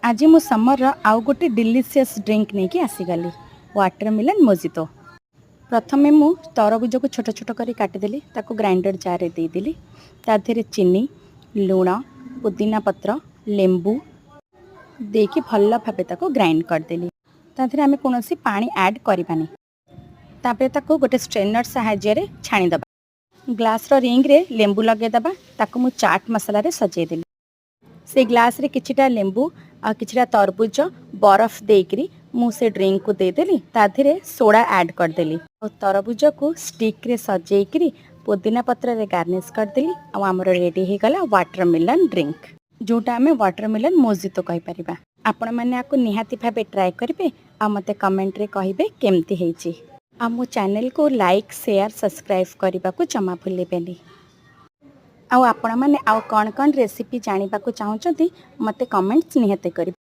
ଆଜି ମୁଁ ସମରର ଆଉ ଗୋଟେ ଡିଲିସିୟସ୍ ଡ୍ରିଙ୍କ ନେଇକି ଆସିଗଲି, ୱାଟରମିଲନ୍ ମୋଜିତୋ। ପ୍ରଥମେ ମୁଁ ତରଭୁଜକୁ ଛୋଟ ଛୋଟ କରି କାଟିଦେଲି। ତାକୁ ଗ୍ରାଇଣ୍ଡର ଜାର୍ରେ ଦେଇଦେଲି। ତା ଦେହରେ ଚିନି, ଲୁଣ, ପୁଦିନା ପତ୍ର, ଲେମ୍ବୁ ଦେଇକି ଭଲ ଭାବେ ତାକୁ ଗ୍ରାଇଣ୍ଡ କରିଦେଲି। ତା ଦେହରେ ଆମେ କୌଣସି ପାଣି ଆଡ଼୍ କରିବାନି। ତାପରେ ତାକୁ ଗୋଟେ ଷ୍ଟ୍ରେନର୍ ସାହାଯ୍ୟରେ ଛାଣିଦେବା। ଗ୍ଲାସ୍ର ରିଙ୍ଗରେ ଲେମ୍ବୁ ଲଗାଇଦେବା। ତାକୁ ମୁଁ ଚାଟ୍ ମସଲାରେ ସଜେଇଦେଲି। ସେ ଗ୍ଲାସ୍ରେ କିଛିଟା ଲେମ୍ବୁ ଆଉ କିଛିଟା ତରଭୁଜ, ବରଫ ଦେଇକରି ମୁଁ ସେ ଡ୍ରିଙ୍କକୁ ଦେଇଦେଲି। ତା ଦେହରେ ସୋଡ଼ା ଆଡ଼୍ କରିଦେଲି ଆଉ ତରଭୁଜକୁ ଷ୍ଟିକ୍ରେ ସଜେଇକିରି ପୁଦିନା ପତ୍ରରେ ଗାର୍ନିସ୍ କରିଦେଲି। ଆଉ ଆମର ରେଡ଼ି ହେଇଗଲା ୱାଟରମିଲନ୍ ଡ୍ରିଙ୍କ, ଯେଉଁଟା ଆମେ ୱାଟରମିଲନ୍ ମୋଜିତୋ କହିପାରିବା। ଆପଣମାନେ ଆକୁ ନିହାତି ଭାବେ ଟ୍ରାଏ କରିବେ ଆଉ ମୋତେ କମେଣ୍ଟରେ କହିବେ କେମିତି ହେଇଛି। ଆଉ ମୋ ଚ୍ୟାନେଲକୁ ଲାଇକ୍, ସେୟାର, ସବସ୍କ୍ରାଇବ୍ କରିବାକୁ ଜମା ଭୁଲିବେନି। ଆଉ ଆପଣମାନେ ଆଉ କ'ଣ କ'ଣ ରେସିପି ଜାଣିବାକୁ ଚାହୁଁଛନ୍ତି, ମୋତେ କମେଣ୍ଟସ୍ ନିହାତି କରିବେ।